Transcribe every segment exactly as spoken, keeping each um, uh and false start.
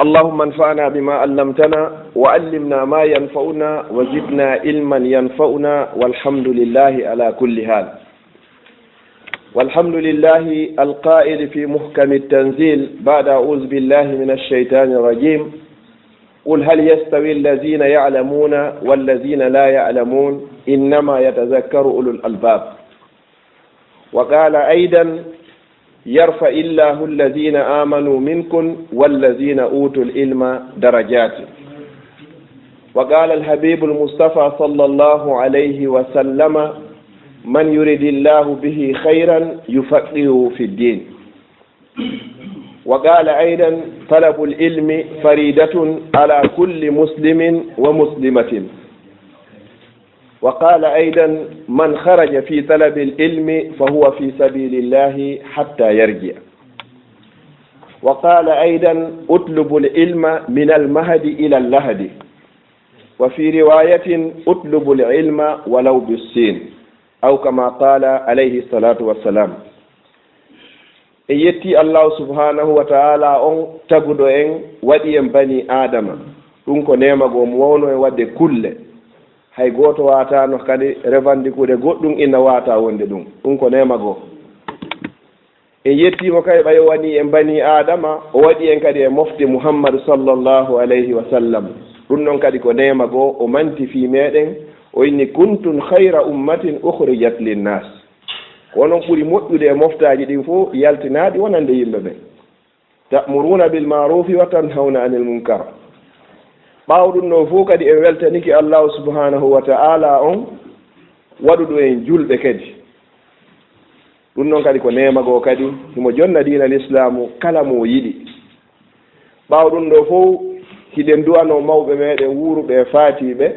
اللهم انفعنا بما علمتنا وعلمنا ما ينفعنا وزدنا علما ينفعنا والحمد لله على كل حال. والحمد لله القائل في محكم التنزيل بعد أعوذ بالله من الشيطان الرجيم: قل هل يستوي الذين يعلمون والذين لا يعلمون إنما يتذكر أولو الألباب. وقال أيضا: يرفع الله الذين آمنوا منكم والذين أوتوا العلم درجات. وقال الحبيب المصطفى صلى الله عليه وسلم: من يرد الله به خيرا يفقهه في الدين. وقال أيضا: طلب العلم فريضة على كل مسلم ومسلمة. وقال أيضا: من خرج في طلب العلم فهو في سبيل الله حتى يرجع. وقال أيضا: اطلبوا العلم من المهد إلى اللحد. وفي رواية: اطلبوا العلم ولو بالصين. أو كما قال عليه الصلاة والسلام. En yetti Allahu subhanahu wa ta'ala on taguɗo en, waɗi en bani Adama. Ɗum ko neema goo mo wawno en waɗde kulle. Hay gooto waataano kadi revandikude goɗɗum ina waata wonde ɗum. Ɗum ko neema goo. En yettiimo kadi ɓay o wani en bani Adama, o waɗi en kadi e mofte Muhammadu sallallahu alayhi wa sallam. Ɗum noon kadi ko neema goo, o manti fii meɗen, o inni: "Kuntum khayra ummatin ukhrijat linnas." Ko onon ɓuri moƴƴude e moftaaji ɗin fof yaltinaaɗi wonande yimɓe ɓen. "Ta'muruna bil ma'rufi wa tanhawna anil munkar." Ɓaawo ɗum ɗoo fof kadi en weltanike Allahu subhanahu wa ta'ala on waɗuɗo en julɓe kadi. Ɗum noon kadi ko neema goo kadi, himo jonna diina Lislaamu kala mo o yiɗi. Ɓaawo ɗum ɗoo fof, hiɗen du'anoo mawɓe meɗen wuuruɓe e faatiiɓe,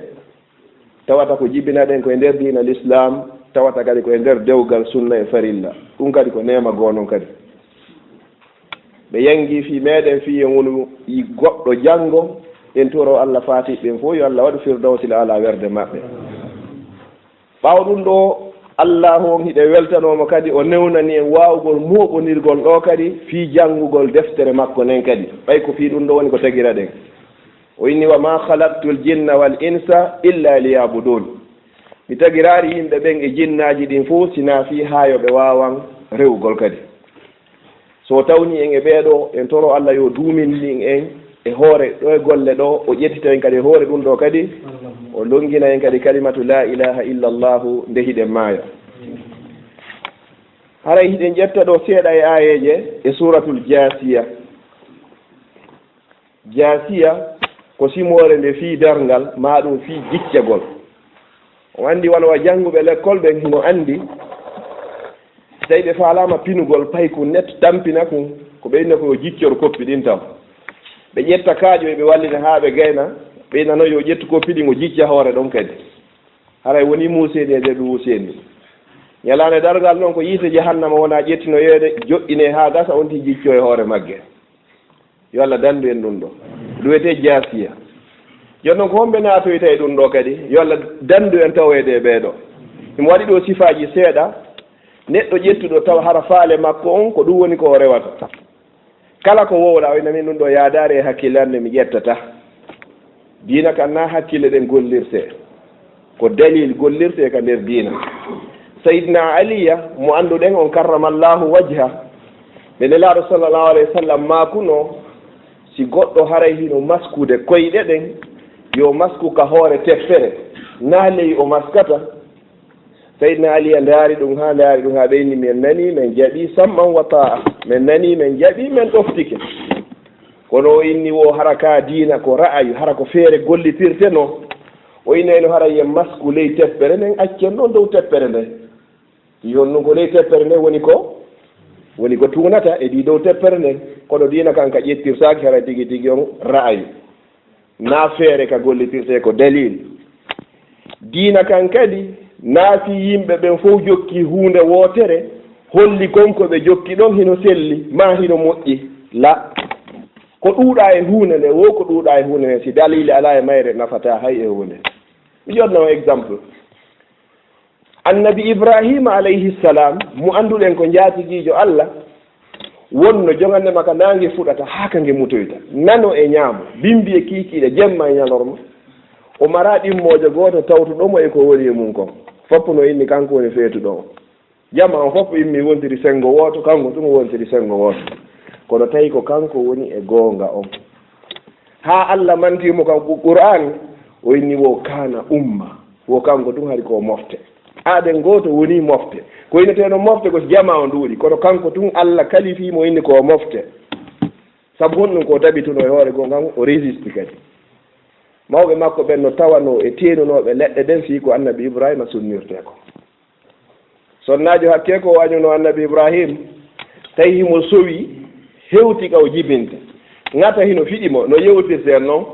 tawata ko jibinaɗen ko e nder diina Lislaam, tawata kadi ko e nder dewgal sunna e farilla. Ɗum kadi ko neema goo noon kadi. Ɓe yangi fii meɗen fii en wonu yi goɗɗo janngo, en toro Allah faatiiɓe ɓen fof yo Allah waɗu Firdawsil A'la werde maɓɓe. Ɓaawo ɗum ɗoo, Allaahu on hiɗen weltanoo mo kadi, o newnani en waawugol mooɓondirgol ɗoo kadi fii janngugol deftere makko nden kadi. Ɓay ko fii ɗum ɗoo woni ko tagiraɗen. O inni: "Wa ma khalaqtul jinna wal insa illa liya'budun." Mi tagiraali yimɓe ɓen e jinnaaji ɗin fof sinaa fii haa yo ɓe waawan rewugol kadi. So tawni en e ɓee ɗoo, en toro Allah yo duumindin en e hoore ɗoo e golle ɗoo, o ƴettita en kadi e hoore ɗum ɗoo kadi, o longina en kadi kalimatu laa ilaaha illa Allaahu nde hiɗen maaya. Haray hiɗen ƴetta ɗoo seeɗa e aayeeje e Suuratul Jaasiya. Jaasiya ko simoore nde fii darngal, maa ɗum fii jiccagol. On anndi wano wa jannguɓe lekkol ɓen hino anndi, so tawi ɓe faalaama pinugol paykun net tampina kun, ko ɓe inna ko yo jiccor koppi ɗin taw. Ɓe ƴetta kaaƴo e ɓe wallina haa ɓe gayna, ɓe inna non yo ƴettu koppi ɗin o jicca hoore ɗon kadi. Haray woni muuseede e nder ɗum muuseede. Ñalaande darngal non ko yiite jahannama wona ƴettinoyeede, joɗɗinee haa gasa on tigi jicco e hoore magge. Yo Allah dandu en ɗum ɗo. Ɗum wiyetee jaasiya. Jooni non ko homɓe naatoyta e ɗum ɗo kadi? Yo Allah dandu en taweede e ɓee ɗo. Himo waɗi ɗo sifaaji seeɗa. Neɗɗo ƴettuɗo tawa hara faale makko on ko ɗum woni ko o rewata. Kala ko wowla o ina min ɗum ɗo yaadaare e hakkille an nde mi ƴettata. Diina kan na hakkille ɗen gollirtee. Ko dalil gollirtee ka nder diina. Sayyidina Aliya mo annduɗen on karramallahu wajha, ɓe Nelaaɗo sallallahu alayhi wa sallam maakunoo, si goɗɗo haray hino maskude koyɗe ɗen, yo masku ka hoore teppere, na ley o maskata. Sayyidina Aliya ndaari ɗum haa, ndaari ɗum haa, ɓe inni, "Men nanii, men jaɓii, sam'an wa taa'a. Men nanii, men jaɓii, men ɗoftike." Kono o inni wo hara ka diina ko ra'ayu, hara ko feere gollitirte no. O innayno hara yen masku ley teppere nden, accen ɗon dow teppere nden. Ɗi honɗum ko ley teppere nden woni ko, woni ko tuunata e ɗi dow teppere nden. Kono diina kan ka ƴettirtaaki hara tigi tigi on ra'ayu. Na feere ka gollitirtee ko dalil. Diina kan kadi, na fii yimɓe ɓen fow jokki huunde wootere, holli kon ko ɓe jokki ɗon hino selli, maa hino moƴƴi. La. Ko ɗuuɗaa e huunde nde, wo ko ɗuuɗaa e huunde nde, si dalili alaa e mayre, nafataa hay e huunde. Mi jonna on exemple. Annabi Ibrahima alayhi salam, mo annduɗen ko njaatigiijo Allah, Wonno jogande ma ka naange fuɗata haa ka nge mutoyta, nano e ñaamo, bimbi e kiikiiɗe, jemma e ñalorma. O maraa ɗimmoojo gooto tawtuɗo mo e ko woni e mum kon. Foppu no inni kanko woni feetuɗo on. Jama on fof immi wontiri senngo wooto, kanko tun wontiri senngo wooto. Kono tawi ko kanko woni e goonga on. Haa Allah manti mo ka Qur'an, o inni wo kana umma, wo kanko tun hari ko mofte. Aaden gooto woni mofte. Ko inneteno mofte ko jama on ɗuuɗi, kono kanko tun Allah kalifii mo inni ko mofte. Sabu honɗum? Ko tabituno e hoore goonga on, o résiste kadi. Mawɓe makko ɓen no tawano e teenunooɓe leɗɗe ɗen fii ko annabi Ibrahima sunnirtee ko. Sonnaajo hakkee ko o añuno annabi Ibrahim, tawi himo sowi, hewti ka o jibinta. Ŋata hino fiɗi mo, no yewtirten non.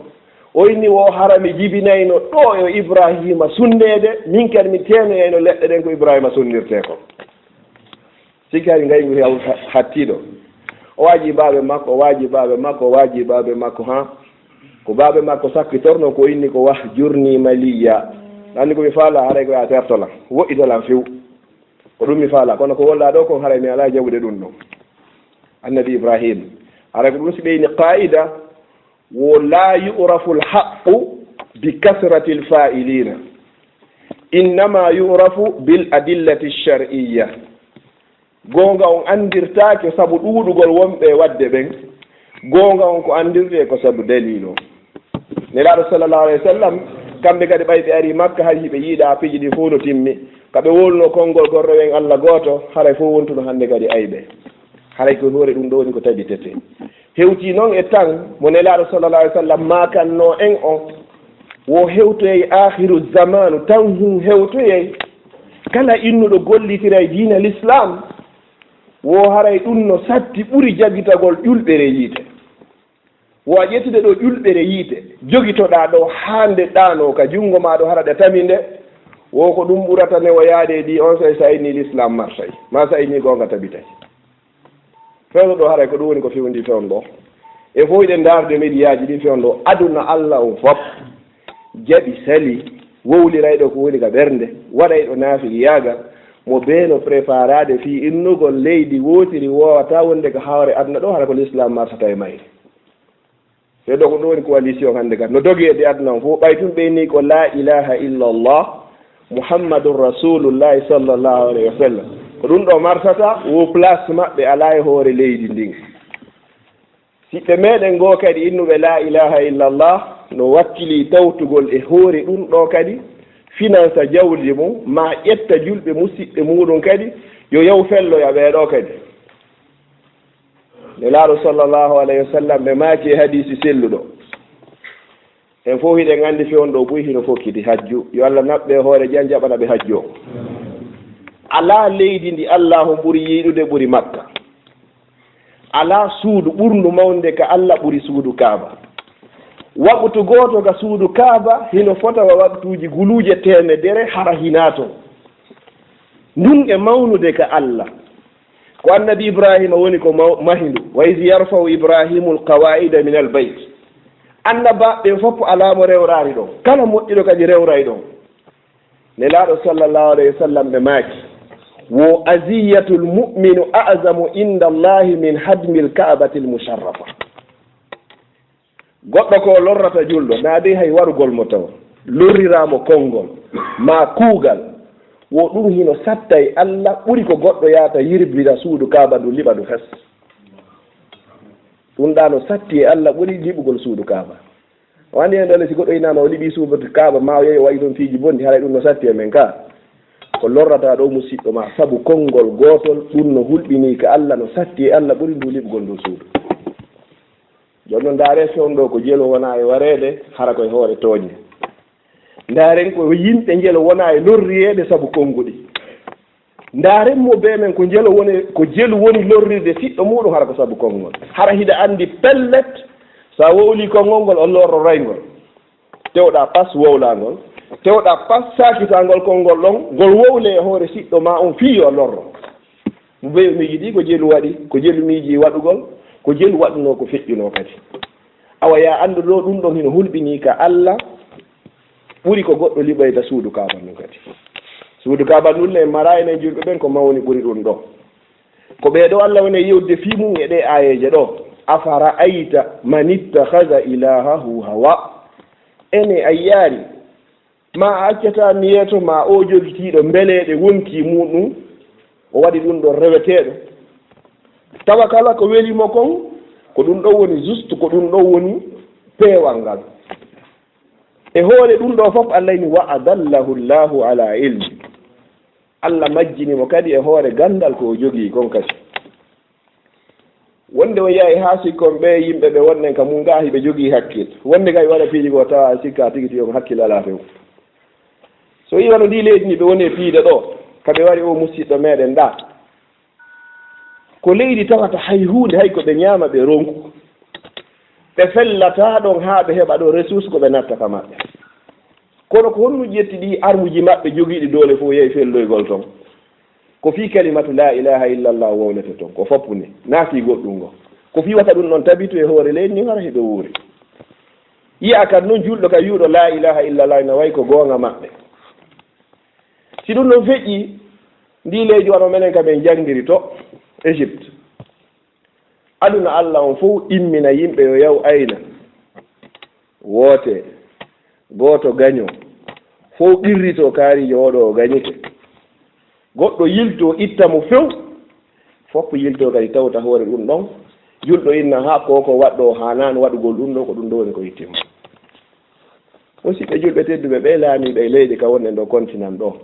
O inni wo hara mi jibinayno ɗo e Ibrahima sunneede, min kadi mi teenoyayno leɗɗe ɗen ko Ibrahima sunnirtee ko. Sikki hari ngayngu hew-, ha-, hattiiɗo. O waaji baaɓe makko, o waaji baaɓe makko, o waaji baaɓe makko, ha. Ko baaɓe makko sakkitorno, ko inni ko: "Wahjurni maliyya." Anndi ko mi faala, haray ko ya terto lan, woɗɗito lan few. Ko ɗum mi faala, kono ko wolɗaa ɗo kon, haray mi alaa jaɓude ɗum ɗon. Annabi Ibrahim, haray ko ɗum si ɓeyni qaa'ida, wo: "La yu'rafu al-haqqu bi kasrati al-fa'ilina, innama yu'rafu bil adillati ash-shar'iyya." Goonga on anndirtaake sabu ɗuuɗugol wonɓe e waɗde ɓen. Goonga on ko anndirtee ko sabu daliilu on. Nelaaɗo sallallahu alayhi wa sallam, kamɓe kadi ɓay ɓe ari Makka, hay hiɓe yiiɗa piiji ɗin fow no timmi. Ka ɓe wowluno konngol gorɗo ɓen Allah gooto, haray fow wontuno hannde kadi ayɓe. Haray ko hoore ɗum ɗo woni ko tabitetee. Hewtii non e tan mo Nelaaɗo sallallahu alayhi wa sallam maakannoo en on, wo hewtoyay aakhiru zamaanu, tan hun hewtoyay. Kala innuɗo gollitira e diina Lislaam, wo haray ɗum no satti ɓuri jagitagol ƴulɓere yiite. Wo a ƴettude ɗo ƴulɓere yiite, jogitoɗaa ɗo haa nde ɗaanoo ka junngo maa ɗo, hara ɗe tami nde, wo ko ɗum ɓurata newoyaade e ɗi on, so a inni Lislaam martay, maa so a inni goonga tabitay. Fewndo ɗo haray ko ɗum woni ko fewndi fewndo. E fof hiɗen ndaarde mediyaaji ɗin fewndo. Aduna Allah on fof jaɓi sali, wowlirayɗo ko woni ka ɓernde, waɗayɗo naafigiyaagal, mo bee no préparaade fii innugol leydi wootiri woowataa wonde ka hawre aduna ɗo, hara ko Lislaam marsata e mayre. Ɓe ɗo ko ɗum woni coalition hannde kan. No dogi e aduna on fof, ɓay tun ɓe ni ko la ilaha illallah, Muhammadun Rasulullahi sallallahu alayhi wa sallam. Ko ɗum ɗo marsata, wo place maɓɓe alaa e hoore leydi ndin. Siɓɓe meɗen goo kadi innuɓe la ilaha illallah, no wakkili tawtugol e hoore ɗum ɗo kadi, finansa jawdi mum, ma ƴetta julɓe musiɓɓe muɗum kadi, yo yaw felloya ɓee ɗo kadi. Nelaaɗo sallallahu alayhi wa sallam ɓe maaki e hadiisi selluɗo. En fof hiɗen anndi fewndo ɗo buy hino fokkiti hajju. Yo Allah naɓɓe hoore jan jaɓana ɓe hajju o. Alaa leydi ndi Allaahu ɓuri yiɗude ɓuri Makka. Alaa suudu ɓurndu mawnde ka Allah ɓuri suudu Kaaba. Waqtu gooto ka suudu Kaaba hino fota wa waqtuuji guluuje teemedere hara hinaa ton. Ndun e mawnude ka Allah. Ko annabi Ibrahima woni ko maw-, mahindu. "Wa iz yarfa'u Ibrahimu al-qawa'ida min al-bayt." Annabaaɓe ɓen fof alaa mo rewraani ɗon. Kala moƴƴuɗo kadi rewray ɗon. Nelaaɗo sallallahu alayhi wa sallam ɓe maaki, "Wo aziyatul mu'minu a'zamu inda Allahi min hadmil ka'batil musharrafa." Goɗɗo ko lorrata julɗo, naa dey hay warugol mo taw, lorriraa mo konngol, maa kuugal, wo ɗum hino satta e Allah ɓuri ko goɗɗo yaata yirbira suudu Kaaba ndu, liɓa ndu fes. Ɗum ɗaa no satti e Allah ɓuri liɓugol suudu Kaaba. O anndi en ɗoo ne, si goɗɗo inaama o liɓii suudu Kaaba, maa o yehi o waɗi ɗon piiji bonɗi, haray ɗum no satti e men ka. Ko lorrataa ɗoo musiɗɗo maa sabu konngol gootol, ɗum no hulɓinii ka Allah, no satti e Allah ɓuri ndu liɓugol ndu suudu. Jooni non, ndaaree fewndo ɗo, ko jelu wonaa e wareede, hara ko e hoore tooñe. Ndaaren ko yimɓe jelu wonaa e lorriyeede sabu konnguɗi. Ndaaren mo bee men ko jelu woni, ko jelu woni lorrirde siɗɗo muuɗum, hara ko sabu konngol. Hara hiɗa anndi pellet, so a wowlii konngol ngol, o lorroray ngol. Tewɗaa pas wowlaa ngol. Tewɗaa pas saakitangol konngol ɗon, ngol wowlee e hoore siɗɗo maa on fii yo lorro. Mo bee miiji ɗi ko jelu waɗi, ko jelu miiji waɗugol, ko jelu waɗunoo ko feƴƴunoo kadi. Awa yaa anndu ɗoo ɗum ɗon hino hulɓinii ka Allah, ɓuri ko goɗɗo liɓoyta suudu Kaaba ndun kadi. Suudu Kaaba ndun ne mara enen julɓe ɓen ko mawni ɓuri ɗum ɗoo. Ko ɓee ɗo Allah woni e yewtude fii mum e ɗee aayeeje ɗo. "Afara'ayta man ittakhadha ilahahu hawa." Ene a yiyaari, ma a accataa mi yeeto ma o jogitiiɗo mbeleeɗe wonki muɗum, o waɗi ɗum ɗo reweteeɗo. Tawa kala ko weli mo kon, ko ɗum ɗo woni juste, ko ɗum ɗo woni peewal ngal. E hoore ɗum ɗo fof, Allah ni, "Wa adallahu Allahu ala ilmi." Allah majjini mo kadi e hoore ganndal ko o jogii kon kadi. Wonde o yahi haa sikkon ɓe yimɓe ɓe wonnen ka mum gaa hiɓe jogii hakkil. Wonde kay waɗa piiji goo tawa sikka tigi tigi on hakkil alaa few. So yi wano ndi leydi ndi ɓe woni e piide ɗo, ka ɓe wari o musiɗɗo meɗen ɗa. Ko leydi tawata hay huunde, hay ko ɓe ñaama ɓe ronku. Ɓe fellata ɗon haa ɓe heɓa ɗo ressource ko ɓe natta ka maɓɓe. Kono ko honno ƴetti ɗi armuji maɓɓe jogiiɗi doole fof yehi felloygol ton? Ko fii kalimatu la ilaha illallah wowlete ton, ko foppu ni, naa fii goɗɗum ngo. Ko fii wata ɗum ɗon tabitu e hoore leydi ndin hara hiɓe wuuri. Yiya kan non julɗo ka wi'uɗo la ilaha illallah ina wayi ko goonga maɓɓe. Si ɗum ɗon feƴƴi, ndi leydi wano menen ka men janngiri to Égypte. Aduna Allah on fof immina yimɓe yo yaw ayna. Woote, gooto gaño, fof qirrito kaarijo oɗo o gañike. Goɗɗo yilto itta mo few, fof yilto kadi tawta hoore ɗum ɗon. Julɗo inna ha ko ko waɗɗo o haanaani waɗugol ɗum ɗo, ko ɗum ɗo woni ko ittimma. Musidɓe julɓe tedduɓe ɓe laamiiɓe e leyɗe ka wonɗen ɗo continent ɗo.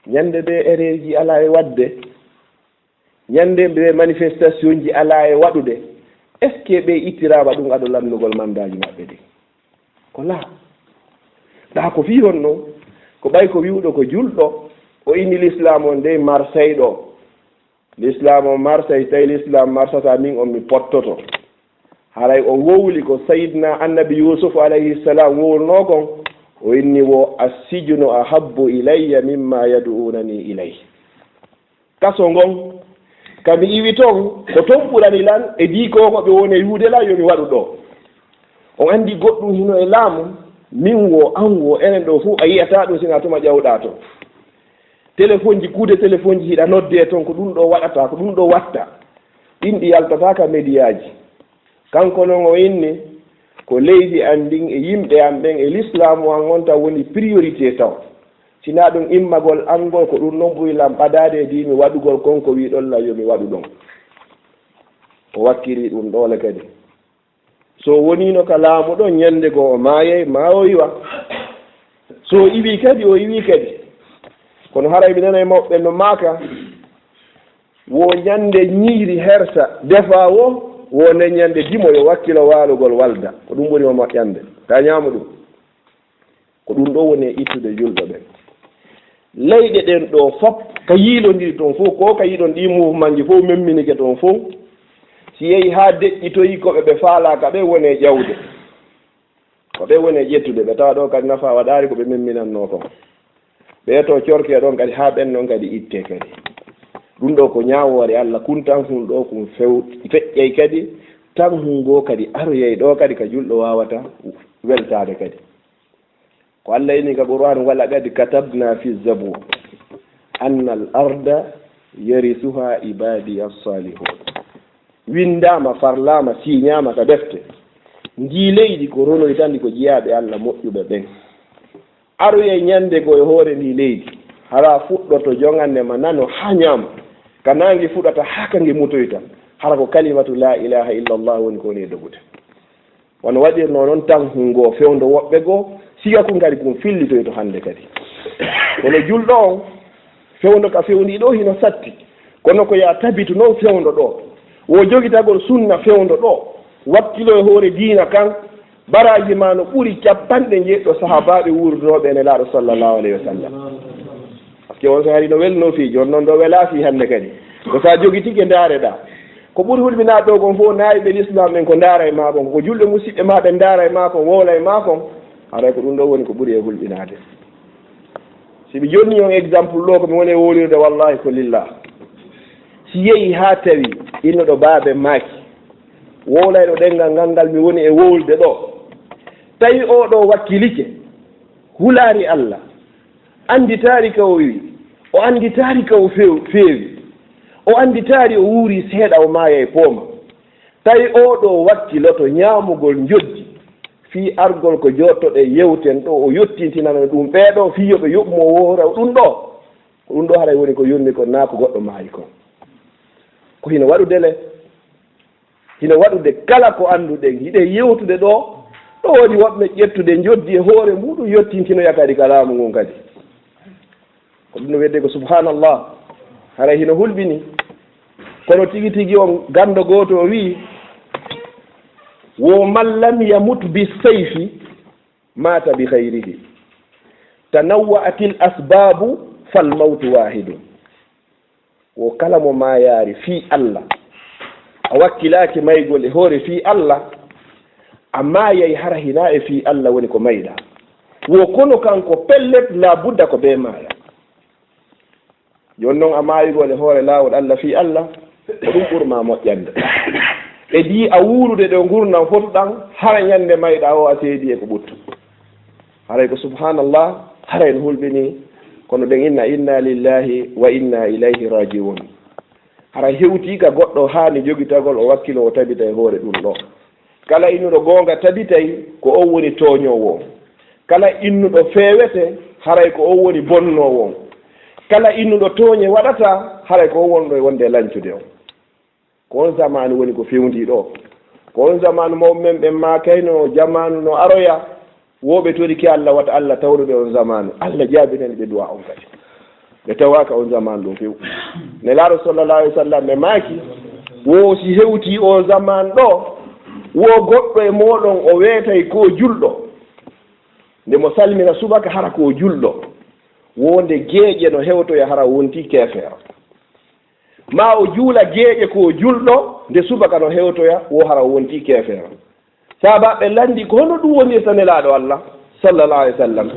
Ñande ɓe ereeji alaa e waɗde. Ñande ɓe manifestation ji alaa e waɗude. Est-ce que ɓe ittiraama ɗum ado lannugol mandaaji maɓɓe ɗi? Ko laa. Ɗa ko fii honno? Ko ɓay ko wi'uɗo ko julɗo, o inni l'islam on dey Marseille ɗo. L'islam on Marseille, tawi l'islam marsata min on mi pottoto. Haray o wowli ko Sayyidina Annabi Yusuf alayhi salam wowlunoo kon, o inni wo, "Assijnu ahabbu ilayya mimma yad'unani ilayh." Kaso ngon, ka mi iwi ton, ko ton ɓurani lan e dii ko ko ɓe woni e wi'ude lan yo mi waɗu ɗo. On anndi goɗɗum hino e laamu, min wo, an wo, enen ɗo fof a yi'ataa ɗum sina tuma ƴawɗaa ton. Telefonji, kuuɗe telefonji hiɗa noddee ton, ko ɗum ɗo waɗata, ko ɗum ɗo watta. Ɗin ɗi yaltata ka mediyaaji. Kanko non o inni, ko leydi an ndin e yimɓe an ɓen e lislaamu an on taw woni priorité taw. Sinaa ɗum immagol an ngol, ko ɗum non ɓuri lan ɓadaade e dii mi waɗugol kon ko wi'ɗon lan yo mi waɗu ɗon. O wakkiri ɗum ɗoole kadi. So woniino ka laamu ɗon, ñande goo o maayay, maa o iwa. So o iwii kadi, o iwii kadi. Kono haray mi nanay mawɓe no maaka, wo ñande ñiiri hersa, defa wo, wo nde ñande dimo yo wakkilo waalugol walda. Ko ɗum ɓuri mo moƴƴande. Ka ñaamu ɗum. Ko ɗum ɗo woni e ittude julɗo ɓen. Leyɗe ɗen ɗo fop, ka yiilondiri toon fof, ko ka yiɗon ɗi mouvement ji fof memminike toon fof, si yehi haa deƴƴitoyi ko ɓe ɓe faalaaka ɓe woni e ƴawde. Ko ɓe woni e ƴettude, ɓe tawa ɗo kadi nafa waɗaari ko ɓe memminannoo kon. Ɓe to corke ɗon kadi haa ɓen noon kadi itte kadi. Ɗum ɗo ko ñaawoore Allah, kun tan hun ɗo kun few-, feƴƴay kadi, tan hun goo kadi aroyay ɗo kadi ka julɗo waawata weltaade kadi. Ko Allah inni ka Qur'aan, "Wa laqad katabna fi Zabur anna al arda yarisuha ibadiya salihun." Winndaama, farlaama, siiñaama ka defte. Ndii leydi ko ronoytandi ko jiyaaɓe Allah moƴƴuɓe ɓen. Aroyay ñande goo e hoore ndii leydi, hara fuɗɗoto joŋande ma nano haa ñaamo, ka naange fuɗata haa ka nge mutoyta, hara ko kalimatu laa ilaaha illa Allah woni ko woni e dogude. Wano waɗirnoo noon tan hun goo fewndo woɓɓe goo, siga kun kadi kun fillitoyto hannde kadi. Kono julɗo on, fewndo ka fewndii ɗo hino satti. Kono ko yaa tabitu noon fewndo ɗo. Wo jogitagol sunna fewndo ɗo. Wakkilo e hoore diina kan, baraaji ma no ɓuri capanɗe njeeɗiɗo sahaabaaɓe wuurdunooɓe e Nelaaɗo sallallahu alayhi wa sallam. Parce que on sahari no welnoo fii, jooni noon ɗo welaa fii hannde kadi. Ko sa jogitike ndaareɗaa. Ko ɓuri hulɓinaade ɗo kon fof, naayɓe l'islam ɓen ko ndaara e maa kon, ko julɓe musiɓɓe maa ɓen ndaara e maa kon, wowla e maa kon, haray ko ɗum ɗo woni ko ɓuri e hulɓinaade. Si mi jonni on exemple ɗo, ko mi woni e wowlirde, wallahi ko lillah. Si yehi haa tawi innuɗo baabe maaki, wowlayɗo ɗenngal ngal ngal mi woni e wowlde ɗo, tawi oo ɗo wakkilike, hulaari Allah, annditaari ka o iwi, o annditaari ka o few-, feewi. O annditaali, o wuuri seeɗa, o maaya e pooma. Tawi oo ɗoo wakkiloto ñaamugol njoddi, fii argol ko jooɗtoɗen yewten ɗoo, o yottintinana ɗum ɓee ɗoo, fii yo ɓe yoɓ mo o woora ɗum ɗoo. Ko ɗum ɗoo haray woni ko yonni kon, naa ko goɗɗo maayi kon. Ko hino waɗude le, hino waɗude kala ko annduɗen, hiɗen yewtude ɗoo, ɗo woni woɓɓe ƴettude njoddi e hoore muɗum, yottintinoya kadi ka laamu ngun kadi. Ko ɗum no wi'etee ko subhanallah. Haray hino hulɓini. Kono tigi tigi on ganndo gooto o wi'i, wo man lam yamut bi sayfi, mata bi ghayrihi. Tanawwa'atil asbabu fal mawtu wahidun. Wo kala mo maayaali fii Alla, a wakkilaaki maygol e hoore fii Alla, a maayay hara hinaa e fii Alla woni ko mayɗaa. Wo kono kanko pellet, laa budda ko bee maaya. Jooni non a maayugol e hoore laawol Alla fii Alla, ko ɗum ɓurmaa moƴƴande. E dii a wuurude ɗo ngurndan fotuɗan, hara ñande mayɗaa o a seedii e ko ɓuttu. Haray ko subhanallah, haray no hulɓinii, kono ɗen inna inna lillahi wa inna ilayhi raji'un. Haray hewtii ka goɗɗo haani jogitagol, o wakkiloo, o tabita e hoore ɗum ɗoo. Kala innuɗo goonga tabitay, ko on woni tooñoowo on. Kala innuɗo feewete, haray ko on woni bonnoowo on. Kala innuɗo tooñe waɗata, haray ko on wonɗo e wonde e lancude on. Ko on zamaanu woni ko fewndii ɗoo. Ko on zamaanu mawɓe men ɓen maakayno, jamaanu no aroya, wo ɓe torike Alla, wata Alla tawru ɓe on zamaanu. Alla jaabinani ɓe du'aa on kadi. Ɓe tawaaka on zamaanu ɗum few. Nelaaɗo sallallahu alayhi wa sallam ɓe maaki, wo si hewtii on zamaanu ɗoo, wo goɗɗo e mooɗon o weetay ko julɗo. Nde mo salmina subaka hara ko julɗo. Wo nde geeƴe no hewtoya hara wontii keefeero. Maa o juula geeƴe ko julɗo, nde subaka no hewtoya, wo hara o wontii keefeero. Saabaaɓe lanndii, ko hono ɗum wonirta Nelaaɗo Alla, sallallahu alayhi wa sallam?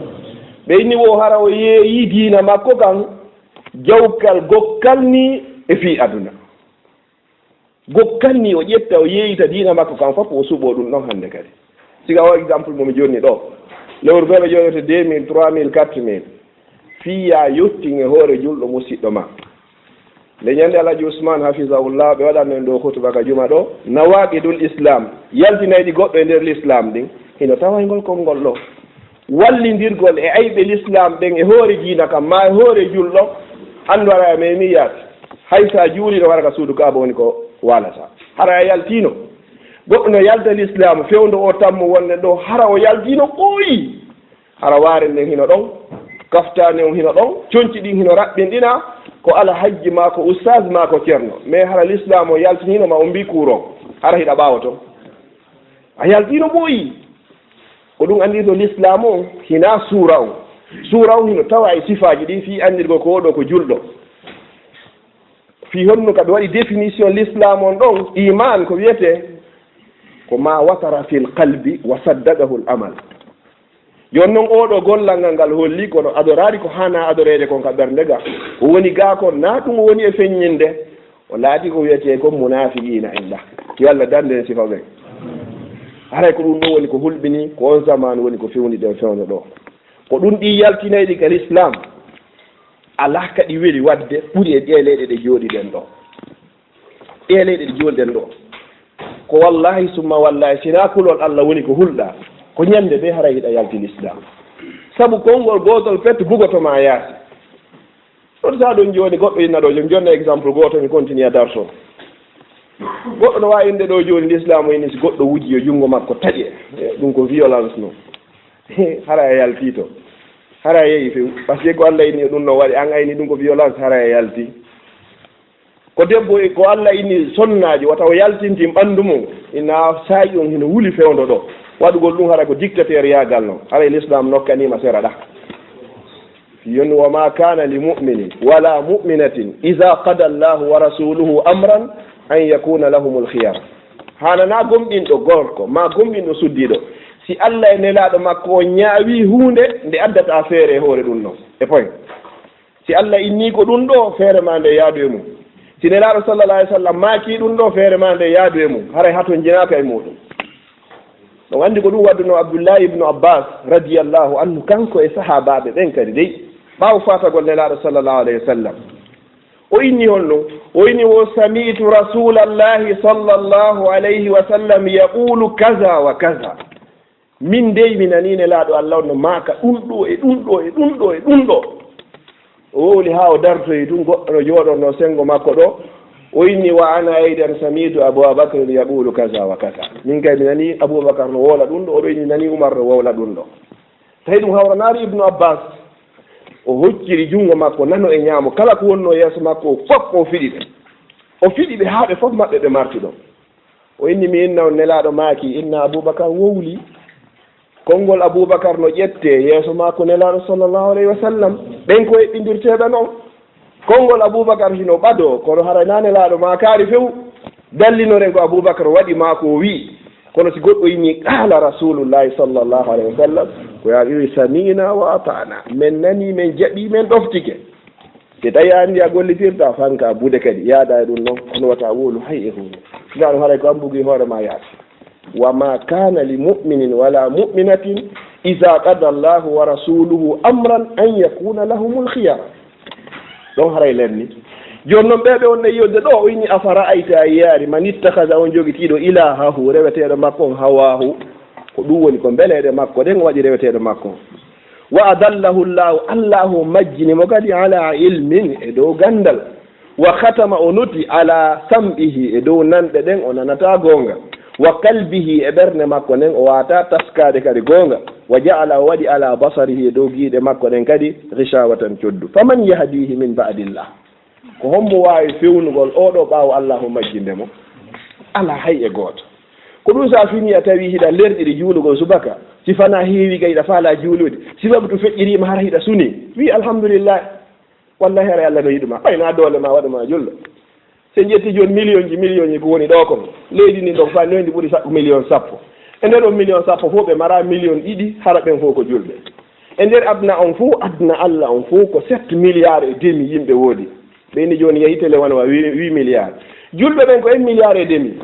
Ɓe inni wo hara o yeeyii diina makko kan, jawkal gokkal nii e fii aduna. Gokkal nii o ƴetta, o yeeyita diina makko kan fof, o suɓoo ɗum ɗon hannde kadi. Siga o exemple mo mi jonni ɗoo. Lewru feere jooɗoto deux mille, trois mille, quatre mille. Fii yaa yottin e hoore julɗo musiɗɗo maa. Nde ñande Alhaji Usman hafizahullah ɓe waɗanno en ɗo hutuba ka juma ɗo, nawaqidul Islam, yaltinayɗi goɗɗo e nder l'Islam ɗin, hino tawa e ngol konngol ɗo. Wallindirgol e ayɓe l'Islam ɗen e hoore diina kan, maa e hoore julɗo, anndu hara a memi yaade. Hay sa juuliino hara ka suudu Kaaba woni ko waalata. Hara a yaltiino. Goɗɗo no yalta l'Islam, fewndo o tammo wonde ɗo, hara o yaltiino ɓooyi. Hara waare nden hino ɗon, kaftaani on hino ɗon, conci ɗin hino raɓɓinɗina, ko alhajji maa ko ustaas maa ko ceerno. Mais hara l'Islam o yaltiniino ma on mbii kuuron, hara hiɗa ɓaawo ton. A yaltiino ɓooyi. Ko ɗum anndirta l'Islam on, hinaa suura on. Suura on hino tawa e sifaaji ɗin fii anndirgol ko oo ɗoo ko julɗo. Fii honno ka ɓe waɗi définition l'Islam on ɗon, iman ko wiyetee? Ko ma watara fil qalbi wa saddaqahu al amal. Jooni non oo ɗoo gollal ngal ngal holli kono adoraade ko haanaa adoreede kon ka ɓernde ga. Ko woni gaa kon naa ɗum woni e feññinde. O laati ko wiyetee kon munaafiqiina en ɗa. Yo Alla dandu en sifa ɓen. Haray ko ɗum ɗoo woni ko hulɓini, ko on zamaanu woni ko fewndi ɗen fewndo ɗoo. Ko ɗum ɗi yaltinayɗi ka l'Islam. Alaa ka ɗi weli waɗde ɓuri e ɗee leyɗe ɗe jooɗiɗen ɗoo. Ɗee leyɗe ɗe jooɗiɗen ɗoo. Ko wallahi summa wallahi, si hinaa kulol Alla woni ko hulɗaa, ko ñande bee haray hiɗa yalti l'Islam. Sabu konngol gootol pet bugoto ma yaasi. Ɗon sa ɗon jooni goɗɗo inna ɗo, jooni jonna exemple gooto, mi continue a darto. Goɗɗo no waawi innde ɗo jooni l'Islam o inni si goɗɗo wujji yo junngo makko taƴe. Eh, ɗum ko violence non. Hara a yalti to. Hara a yehi few. Parce que ko Alla inni ɗum no waɗi, an a inni ɗum ko violence, hara a yalti. Ko debbo e ko Alla inni sonnaajo, wata o yaltintin ɓanndu mum. Ina saa'i on hino wuli fewndo ɗo. Waɗugol ɗum hara ko dictateur yaagal non. Hara l'Islam nokkaniima sera ɗa. Yon, وما كان لمؤمن ولا مؤمنة إذا قضى الله ورسوله أمرا أن يكون لهم الخيرة. Haananaa gomɗinɗo gorko, maa gomɗinɗo suddiiɗo, si Alla e Nelaaɗo makko o ñaawi huunde nde addata feere e hoore ɗum non. E point. Si Alla innii ko ɗum ɗo, feere maa nde yaadu e mum. Si Nelaaɗo sallallahu alayhi wa sallam maakii ɗum ɗo, feere maa nde yaadu e mum. Haray hatonjinaaka e muuɗum. On anndi ko ɗum waddunoo Abdullahi ibnu Abbas radiyallahu anhu, kanko e sahaabaaɓe ɓen kadi dey, ɓaawo faatagol Nelaaɗo sallallahu alayhi wa sallam. O inni honno? O inni wo: "Sami'tu Rasulallahi sallallahu alayhi wa sallam yaqulu kaza wa kaza." Min dey mi nani Nelaaɗo Allah on no maaka ɗum ɗo e ɗum ɗo e ɗum ɗo e ɗum ɗo. O wowli haa o dartoyi tun, goɗɗo no jooɗorno sengo makko ɗo. O inni: "Wa ana aydan sami'tu Aba Bakrin yaqulu kaza wa kaza." Min kay mi nani Abubakar no wowla ɗum ɗo, oɗo inni nani Umar no wowla ɗum ɗo. Tawi ɗum hawranaali Ibnu Abbas. O hocciri junngo makko nano e ñaamo. Kala ko wonnoo yeeso makko o fof, o fiɗi ɓe. O fiɗi ɓe haa ɓe fof maɓɓe ɓe marti ɗon. O inni mi inna on, Nelaaɗo maaki, inna Abubakar wowli. Konngol Abubakar no ƴettee yeeso makko Nelaaɗo sallallahu alayhi wa sallam. Ɓen ko eɓɓindirteeɓe non. Konngol Abubakar hino ɓadoo, kono hara naa Nelaaɗo maakaali few. Dallinoren ko Abubakar waɗi maa ko o wi'i. Kono si goɗɗo inni, "Qaala Rasulullahi sallallahu alayhi wa sallam," ko yaa wi'i, "Sami'na wa ata'na." Men nani, men jaɓi, men ɗoftike. Si tawi a anndi a gollitirta, fanka buude kadi, yaada e ɗum non, kono wata wowlu hay e huunde. Sinaa ɗum haray ko an bugi hoore maa yaasi. "Wa ma kana li mu'minin wala mu'minatin iza qada Allahu wa rasuluhu amran an yakuna lahumul khiyara." Ɗon haray lenni. Jooni non ɓe ɓe wonde yolde ɗo, o inni, "Afara'ayta," a yiyaari, "man ittakhadha," on jogitiiɗo, "ilahahu," reweteeɗo makko on, "hawahu," ko ɗum woni ko mbeleeɗe makko ɗen o waɗi reweteeɗo makko on. "Wa adallahu Allahu," Allahu majjini mo kadi, "ala ilmin," e dow ganndal. "Wa khatama," o noti, "ala sam'ihi," e dow nanɗe ɗen o nanata goonga. "Wa qalbihi," e ɓernde makko nden o waata taskaade kadi goonga. "Wa ja'ala," o waɗi, "ala basarihi," e dow giiɗe makko ɗen kadi, "ghishawatan," coddu. "Faman yahdihi min ba'dillah?" Ko hombo waawi fewnugol oo ɗoo ɓaawo Allahu majjinde mo? Alaa hay e gooto. Ko ɗum sa fini a tawi hiɗa lerɗiri juulugol subaka, si fanaa heewi ga hiɗa faalaa juulude, si waktu feƴƴiriima hara hiɗa suni, wi alhamdulillah. Wallahi haray Allah no yiɗu ma. Ɓay na doole ma waɗu ma julɗo. Si en ƴetti jooni million ji, million ji ko woni ɗoo kon. Leydi ndin ɗon faa noyndi ɓuri sa-, million sappo. E nder on million sappo fof ɓe maraa million ɗiɗi, hara ɓen fof ko julɓe. E nder aduna on fof, aduna Allah on fof ko sept milliards et demi yimɓe woodi. Ɓe ni jooni yehi télé wano wa huit, huit milliards. Julɓe ɓen ko un milliard et demi.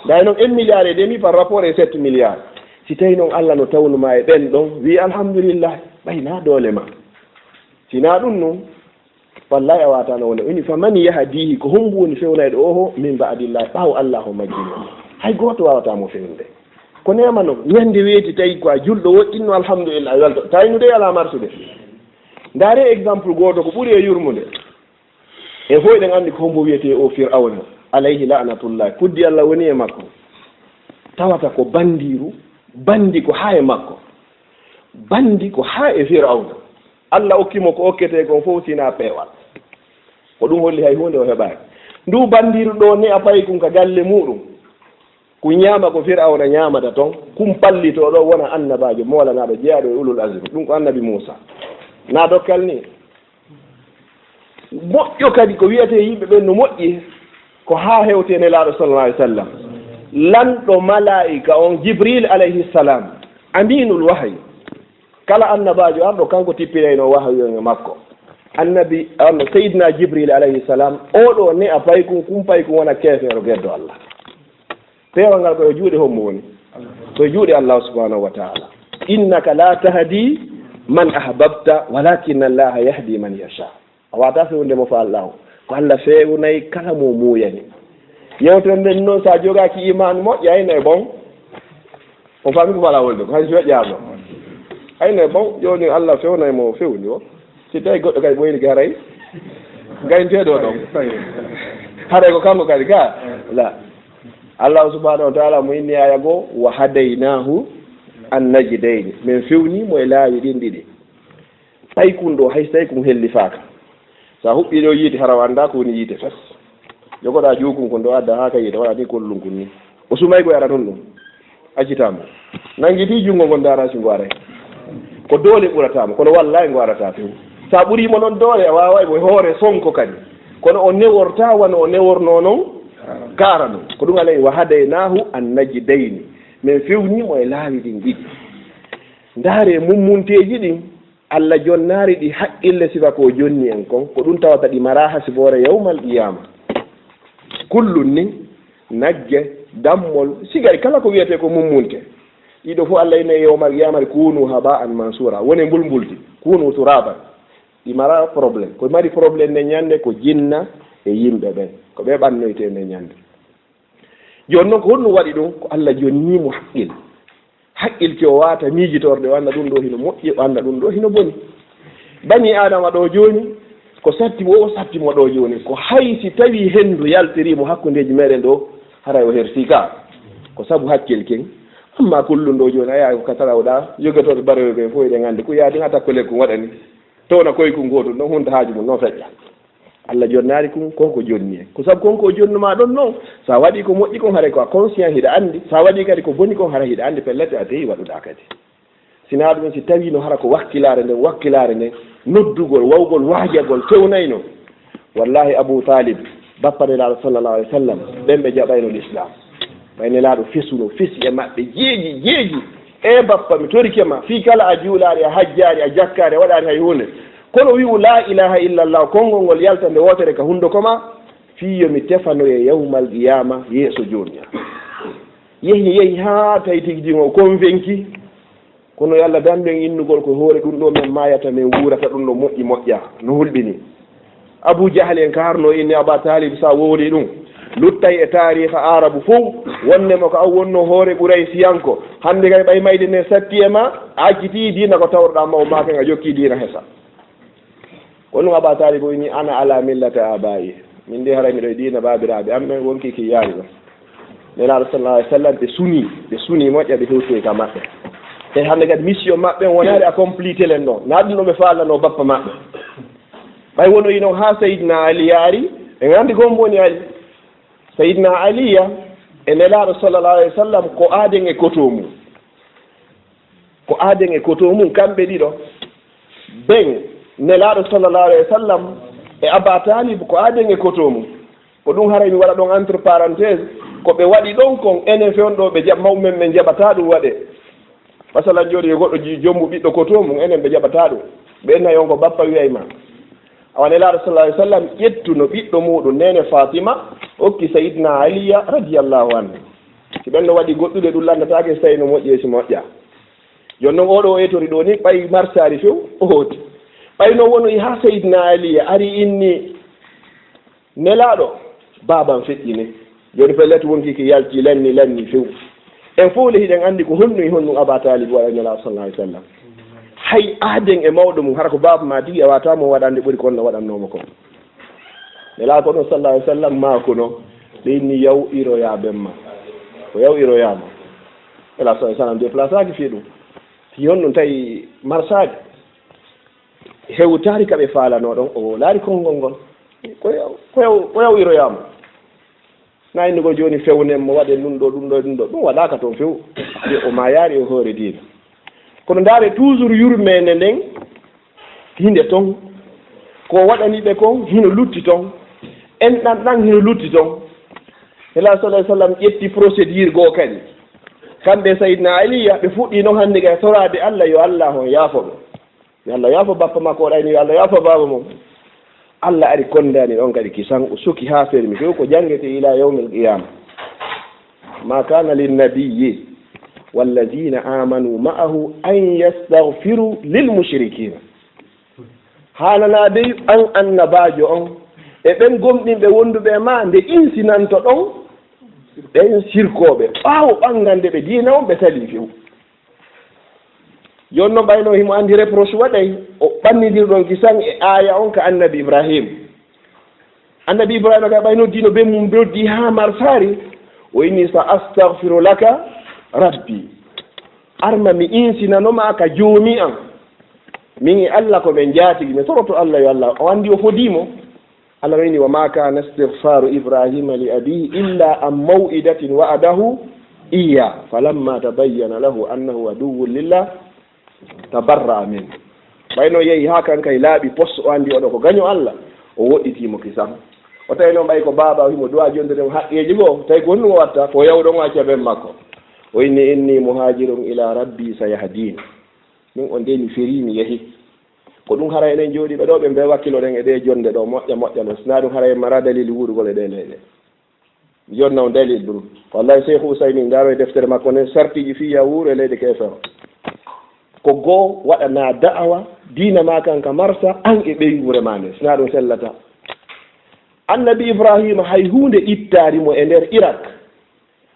Nday noon un milliard et demi par rapport e sept milliards. Si tawi noon Allah no tawnu ma e ɓen ɗon, wi alhamdulillah, ɓay na doole ma. Si na ɗum noon, wallahi a waatano wonde. O inni, "Faman yahdihi," ko hombo woni fewnayɗo oho, "min ba'dillah," ɓaawo Allah o majjini mo? Hay gooto waawata mo fewnude. Ko neema noon, ñande weeti tawi ko a julɗo woɗɗinno, alhamdulillah, a welto. Tawi no dey alaa marsude. Ndaare exemple gooto ko ɓuri e yurmunde. En fof eɗen anndi ko hombo wiyetee o Fir'awna, alayhi la'natullah. Kuddi Allah woni e makko. Tawata ko bandiiru, bandi ko haa e makko. Bandi ko haa e Fir'awna. Allah okki mo ko okketee kon fof sina peewal. Ko ɗum holli hay huunde o heɓaaki. Ndu bandiiru ɗo ne a payi kun ka galle muɗum. Ku ñaama ko Fir'awna ñaamata ton, kun pallitoo ɗo wona annabaajo moolanaaɗo jeyaaɗo e ulul azmi. Ɗum ko annabi Muusa. Na dokkal ni. Moƴƴo kadi ko wiyetee yimɓe ɓen no moƴƴi, ko haa hewti e Nelaaɗo sallallahu alaihi wasallam. Lanɗo malaa'ika on, Jibril alayhi salam, aminul wahyi. Kala annabaajo arɗo, kanko tippinayno wahyu on e makko. Annabi, on, Seydina Jibril alayhi salam, oɗo ne a paykun, kun paykun wona keefeero geddo Allah. Peewal ngal ko e juuɗe hombo woni? Ko e juuɗe Allah subhanahu wa ta'ala. "Innaka la tahdi man ahbabta, walakinna Allaha yahdi man yasha." A wata fewnude mo fa Allah. Ko Allah fewnay kala mo muuyani. Yewtere nden noon, sa jogaaki iman moƴƴa, ay ne bon. On faami ko fala wolde, ko hay si waƴƴaama. Ay ne bon, jooni Allah fewnay mo fewni o. Si tawi goɗɗo kay ɓoyri garay, gaynteeɗo ɗon. Haray ko kanko kadi ka? La. Allah subhanahu wa ta'ala mo inni aya goo, "Wa hadaynahu an najdayni." Min fewni mo e laawi ɗin ɗiɗi. Paykun ɗo, hay si tawi kun hellifaaka. Sa huɓɓi ɗo yiite, hara o annda ko woni yiite fes. Jogoɗa juukun kun ɗo, adda haa ka yiite, waɗa ni kollun kun ni. O sumay ko yara ton ɗum. Accita mo. Nangiti junngo ngon, ndaara si ngo aray. Ko doole ɓurata mo, kono wallahi ngo arata few. Sa ɓuri mo non doole, a waaway mo e hoore sonko kadi. Kono o neworta wano o neworno non kaara non. Ko ɗum alay, "Wa hadaynahu an najdayni." Min fewni mo e laawi ɗin ɗiɗi. Ndaare mummunteeji ɗin. Allah jonnaari ɗi haqqille sifa ko o jonni en kon, ko ɗum tawata ɗi maraa hasiboore yawmal qiyaama. Kullun ni, nagge, dammol, sigari kala ko wiyetee ko mummunte. Ɗiɗo fof Allah inni e yawmal qiyaamati, "Kunu haba'an mansura." Wone mbulmbuldi, "Kunu turaban." Ɗi mara problème. Ko mari problème nde ñande ko jinna e yimɓe ɓen. Ko ɓe ɓannoyte nde ñande. Jooni noon ko honɗum waɗi ɗum? Ko Allah jonnii mo haqqil. Haqqil ki o waata miijitorde, o annda ɗum ɗo hino moƴƴi, o annda ɗum ɗo hino boni. Banii Aadama ɗo jooni, ko satti mo, o satti mo ɗo jooni. Ko hay si tawii henndu yaltirii mo hakkundeeji meɗen ɗo, haray o hersii ka. Ko sabu haqqil kin. Amma kullum ɗo jooni, a yahay ko ka tarawɗa, yogotooɓe baroyo ɓe fof eɗen anndi, ko yaadi ŋata ko lekku waɗani. Towna koye kun gootum ɗon, hunta haaju mum non feƴƴa. Allah jonnaali kun, kon ko jonni en. Ko sabu kon ko jonnumaa ɗon non, so a waɗii ko moƴƴi kon, haray ko a conscient, hiɗa anndi. So a waɗii kadi ko boni kon, haray hiɗa anndi, pellet a teyi waɗuɗaa kadi. Sinaa ɗum, si tawii no hara ko wakkilaare nden, wakkilaare nden, noddugol, wawgol, waajagol, fewnayno. Wallahi Abu Talib, bappa Nelaaɗo sallallahu alaihi wasallam, ɓen ɓe jaɓayno l'islam. Ɓay Nelaaɗo fesuno, fesi e maɓɓe, jeeji, jeeji. E bappa, mi torike ma, fii kala a juulaari, a hajjaari, a jakkaari, a waɗaari hay huunde. Kono wi'u laa ilaaha illallah, konngol ngol yalta nde wootere ka hunduko ma, fii yo mi tefanoye yawmal qiyaama yeeso Joomi an. Yehi, yehi haa tawi tigi tigi o convaincu. Kono yo Allah dandu en innugol ko hoore ɗum ɗo men maayata, men wuurata ɗum ɗo moƴƴi moƴƴa, no hulɓini. Abu Jahal en ka harno inni Aba Talib, sa wowli ɗum, luttay e taariha Arabu fow, wonde mo ko an wonno hoore Quraysiyanko. Hannde kay ɓay mayde ne satti e ma, a acciti diina ko tawruɗa maw ma kan, a jokki diina hesa. Ko ɗum Aba Talib o inni, "Ana ala millata abai." Min de haray miɗo e diina baabiraaɓe am ɓen, wonki ki yaari ɗon. Nelaaɗo sallallahu alaihi wasallam ɓe suni, ɓe suni moƴƴa, ɓe hewtoyi ka maɓɓe. Te hannde kadi mission maɓɓe on wonaade accompli telen ɗon. Na ɗum ɗo ɓe faalano bappa maɓɓe. Ɓay wono ino haa Seydina Ali yaari, en anndi ko on woni Ali. Seydina Aliya e Nelaaɗo sallallahu alaihi wasallam ko aaden e koto mum. Ko aaden e koto mum kamɓe ɗiɗo. Ben, Nelaaɗo sallallahu alaihi wasallam e Aba Talib ko aaden e koto mum. Ko ɗum haray mi waɗa ɗon entre parenthèse, ko ɓe waɗi ɗon kon, enen fewndo ɓe jaɓ-, mawɓe men ɓen jaɓataa ɗum waɗe. Masalan, jooni yo goɗɗo ji-, jommu ɓiɗɗo koto mum, enen ɓe jaɓataa ɗum. Ɓe nayi on ko bappa wiyay ma. Awa Nelaaɗo sallallahu alaihi wasallam ƴettuno ɓiɗɗo muɗum, neene Fatima, okki Sayyidina Aliya radiyallahu anhu. Si ɓen no waɗi goɗɗude ɗum landataake, si tawi no moƴƴi e si moƴƴa. Jooni non oɗo o etori ɗo ni, ɓay marsaari few, o hooti. Ɓay no wono e haa Sayyidina Aliya ari inni, Nelaaɗo, baaban feƴƴini. Jooni pellet wonki ki yalti, lanni, lanni few. En fow le hiɗen anndi ko honno e honno Aba Talib waɗa Nelaaɗo sallallahu alaihi wasallam. Hay aaden e mawɗo mum, hara ko baaba ma tigi, a wata mo waɗande ɓuri kon no waɗannoo mo kon. Nelaaɗo ko ɗon sallallahu alaihi wasallam ma ko non, ɓe inni yaw iroya ben ma. Ko yaw iroya ma. Nelaaɗo sallallahu alaihi wasallam déplaçaaki fii ɗum. Fii honɗum tawi marsaaki? Hewtaari ka ɓe faalanoo ɗon, o laari konngol ngol. Ko yaw, ko yaw, ko yaw iroyaama. Na innugol jooni fewnen mo, waɗen ɗum ɗo, ɗum ɗo, ɗum ɗo. Ɗum waɗaaka toon few. O maayaari e hoore diina. Kono ndaare toujours yurmeende nden, hinde toon. Ko waɗani ɓe kon, hino lutti toon. Enɗan ɗan, hino lutti toon. Nelaaɗo sallallahu alaihi wasallam ƴetti procédure goo kadi. Kamɓe Sayyidina Aliya, ɓe fuɗɗii noon hannde kay toraade Allah, yo Allah on yaafo ɓe. Yo Allah yaafo bappa makko, o ɗayni yo Allah yaafo baaba mum. Allah ari kondaani ɗon kadi kisan, o suki haa fermi, few ko janngete ila yawmil qiyama. Ma kana linnabiyyi wallazina amanu ma'ahu an yastaghfiru lil mushrikina. Haananaa dey an annabaajo on, e ɓen gomɗinɓe wonduɓe e ma, nde insinanto ɗon ɓen sirkooɓe, ɓaawo ɓangande ɓe diina on, ɓe salii few. Jooni noon, ɓayno himo anndi reproche waɗay, o ɓannidir ɗon kisan e aaya on ka Annabi Ibrahim. Annabi Ibrahima kay, ɓay noddino ben mum, noddi haa marsaari, o inni, "Sa astaghfiru laka rabbi." Arma mi insinano ma ka Joomi an. Min e Allah ko men njaatigi, mi toroto Allah yo Allah, o anndi o fodii mo. Allah wayni, "Wa ma kana istighfaru Ibrahima li abihi illa an maw'idatin wa'adahu iyya, falamma tabayyana lahu annahu aduwwun lillah, tabarra'a min." Ɓay no yehi haa kan kay laaɓi pos, o anndi oɗo ko gaño Allah, o woɗɗitii mo kisan. O tawi noon ɓay ko baaba, o himo du'a jonde ɗum haqqeeji goo, tawi ko honɗum o watta? Ko yawɗo on acca ben makko. O inni, "Inni muhajirun ila rabbi sayahdin." Min on de mi ferii, mi yehi. Ko ɗum haray enen jooɗiiɓe ɗo, ɓe mbe wakkiloɗen e ɗe jonde ɗo, moƴƴa, moƴƴa non. Sinaa ɗum haray en mara dalil wuurugol e ɗe leyɗe. Mi jonna on dalil ɗum. Wallahi, Seykhu Usaymin, ndaaro e deftere makko nden, sartiiji fii yaha wuuro e leyɗe keefeero. Ko goo, waɗanaa da'awa, Diina ma kan ka marsa, an e ɓeynguure ma nden, sinaa ɗum sellataa. Annabi Ibrahima, hay huunde ittaari mo e nder Irak,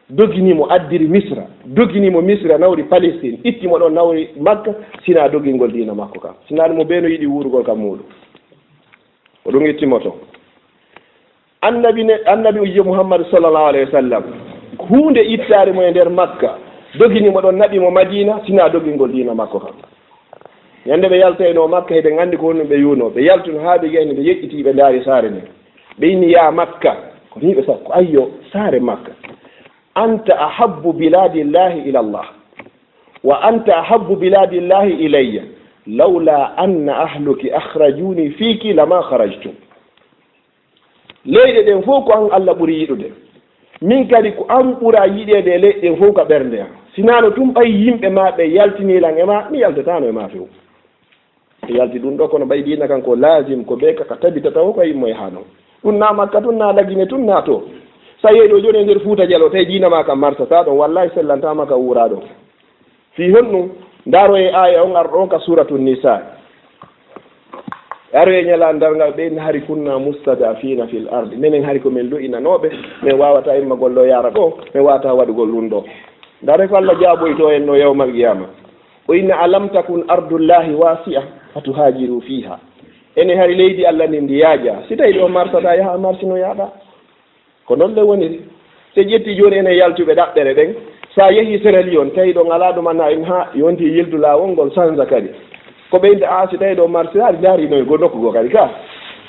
dogini mo, addiri Misra, dogini mo Misra, nawri Palestine, itti mo ɗon, nawri Makka, sinaa dogingol diina makko kan. Sinaa ɗum, mo bee no yiɗi wuurugol ka muuɗum. Ko ɗum itti mo ton. Annabi ne, annabi ujjo Muhammad sallallahu alaihi wasallam, huunde ittaari mo e nder Makka, dogini mo ɗon, naɓi mo Madina, sinaa dogingol diina makko kan. Ñande ɓe yaltaynoo Makka, hiɗen anndi ko honɗum ɓe wi'unoo. Ɓe yaltuno haa ɓe gayni, ɓe yeƴƴitii, ɓe ndaari saare nden. Ɓe inni, "Yaa Makka," ko nii ɓe sa-, ko ayyo, saare Makka. "Anta ahabbu biladillahi ila Allah. Wa anta ahabbu biladillahi ilayya. Lawla anna ahluki akhrajuni fiki lama kharajtu." Leyɗe ɗen fof ko an Allah ɓuri yiɗude. Min kadi ko an ɓura yiɗeede e leyɗe ɗen fof ka ɓernde am. Sinaa no tun ɓay yimɓe ma ɓe yaltinii lan e ma, mi yaltataano e ma few. Ɓe yalti ɗum ɗo, kono ɓay diina kan ko laazim, ko ɓe ka, ka tabitata o, ko yimmo e haa non. Ɗum na Makka tun, na Lagine tun, na to. Sa yehi ɗo jooni e nder Fuuta Jaloo, tawi diina ma kan marsataa ɗon, wallahi sellantaa ma ka wuuraa ɗon. Fii honɗum? Ndaaree aaya on arɗo on ka Suuratu Nisaa. Aroyee ñalaande darngal, ɓe inni, "Hari kunna mustad'afiina fil ardi." Menen hari ko men lo'inanooɓe, men waawataa immagol ɗo yaara ɗo, men waawataa waɗugol ɗum ɗo. Ndaaree ko Allah jaaboytoo en no yawmal qiyaama. O inni, "Alam takun ardullahi wasi'a fatuhajiru fiha." Ene hari leydi Allah ndin ndi yaajaa. Si tawi ɗo marsataa, yaha marsino yaaɗa. Ko non le woniri. Se ƴetti jooni enen yaltuɓe ɗaɓɓere ɓen, sa yehi Sierra Leone, tawi ɗon alaa ɗum, ana en ha yonti yiltu laawol ngol sanza kadi. Ko ɓe inta a si tawi ɗo marsataa, ndaari no go nokku go kadi ka.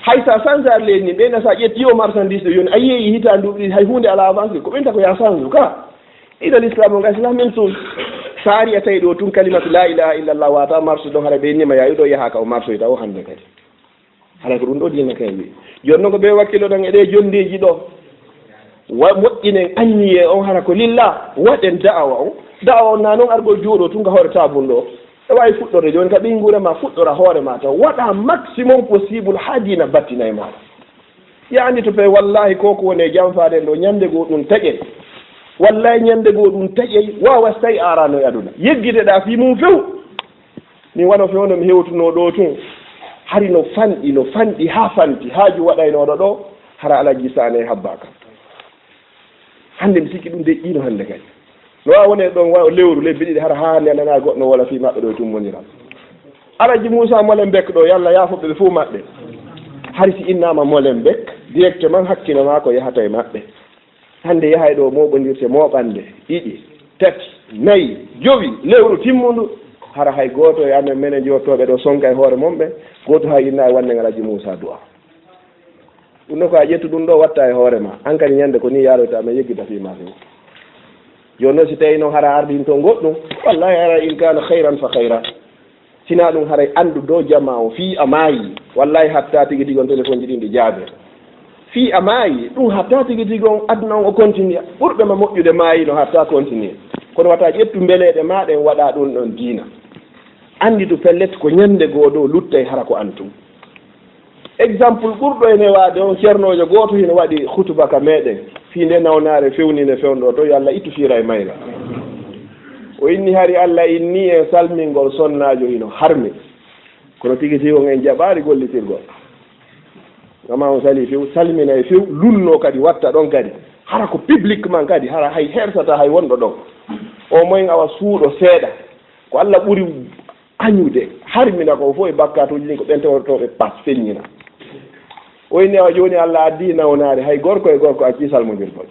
Hay sa sanzaari leydi ni, ɓe na sa ƴetti o marchandise ɗo yoni, a yehi hitaande duuɓi ɗiɗi, hay huunde alaa avance, ko ɓe inta ko ya sanzu ka. Ina l'islam on, islam même chose. Sa ari a tawi ɗo tun kalimatu la ilaha illallah wata marche ɗon, hara ɓe innima ya ɗo yaha ka o marsoyta o hande kadi. Hara ko ɗum ɗo diina kay wi. Jooni non ko ɓe wakkilo ɗon e ɗe jondeeji ɗo. Wa moƴƴinen anniye on hara ko lillah, waɗen da'awa on. Da'awa on na non argol jooɗo tun ka hoore taabun ɗo. E waawi fuɗɗorde jooni ka ɓeynguure ma, fuɗɗora hoore ma taw. Waɗa maximum possible ha diina battina e ma. Ya anndi to pe, wallahi, ko ko woni e janfaaɗen ɗo, ñande goo ɗum taƴey. Wallahi, ñande goo ɗum taƴey, waawa so tawi a araano e aduna. Yeggiteɗaa fii mum few. Min wano fewndo mi hewtunoo ɗo tun. Hari no fanɗi, no fanɗi, haa fanti, haaju waɗaynooɗo ɗo, hara Alhaji Saane habbaaka. Hannde mi sikki ɗum deƴƴiino hannde kay. No waawa wonde ɗon wa-, lewru, lebbi ɗiɗi, hara haa hannde a nanaa goɗɗo wala fii maɓɓe ɗo e tummoniral. Alhaji Muusa Molenbeek ɗo, yo Allah yaafo ɓe fof maɓɓe. Hari si innaama Molenbeek, directement hakkilo maa ko yahata e maɓɓe. Hannde yahay ɗo mooɓondirte mooɓannde, ɗiɗi, tati, nayi, jowi, lewru timmundu. Hara hay gooto e amen menen jottooɓe ɗo sonka e hoore mon ɓe, gooto hay inna e wannde Alhaji Muusa du'a. Ɗum ɗo ko a ƴettu ɗum ɗo watta e hoore ma. An kadi ñande ko ni yaroyta, amen yeggita fii ma few. Jooni noon si tawi noon hara ardin toon goɗɗum, wallahi hara in kana khayran fa khayra. Sina ɗum haray anndu dow jamaa o fii a maayi. Wallahi hatta tigi tigi on téléphone ji ɗin ɗi jaabe. Fii a maayi, ɗum hatta tigi tigi on aduna on o continue. Ɓurɓe ma moƴƴude maayi no hatta continue. Kono wata ƴettu mbeleeɗe ma ɗen waɗa ɗum ɗon diina. Annditu pellet ko ñande goo ɗo luttay hara ko an tun. Exemple ɓurɗo e newaade on, ceernoojo gooto hino waɗi hutuba ka meɗen, fii nde nawnaare fewni nde fewndo to, yo Allah ittu fiira e mayre. O inni hari Allah inni en salmingol sonnaajo hino harmi. Kono tigi tigi on en jaɓaali gollitirgol. Gama on sali few, salmina e few, lunno kadi watta ɗon kadi. Hara ko publiquement kadi, hara hay hersata hay wonɗo ɗon. O moyen awa suuɗo seeɗa. Ko Allah ɓuri añude, harmina ko fof e bakkaatuuji ɗin, ko ɓen tawrotooɓe pas feññina. O inni awa jooni Allah addi nawnaare, hay gorko e gorko accii salmondirgol.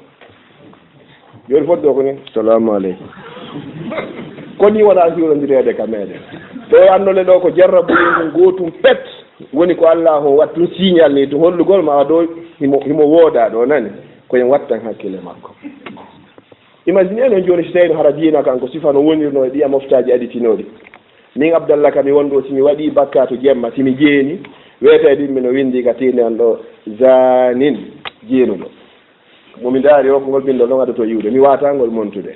Jooni foti ɗo ko ni, "Salaamu aleykum." Ko ni wona hiwrondireede ka meɗen. Ɗo e annole ɗo ko jarrabu ɗin ɗum gootum pet. Woni ko Allah o waɗi tun signal ni, tun hollugol ma ɗo himo, himo wooda ɗo nani. Ko en wattan hakkille makko. Imagine non jooni si tawi no hara diina kan ko sifa no wonirno e ɗiya moftaaji aditinooɗi. Min Abdallah kam mi wonɗo si mi waɗi bakkaatu jemma, si mi jeeni, weeta e ɗin mino winndi ka tiinde an ɗo, "Zanin, jeenuɗo." Mo mi ndaari o ko ngol bindol ɗon addoto iwde. Mi waata ngol montude.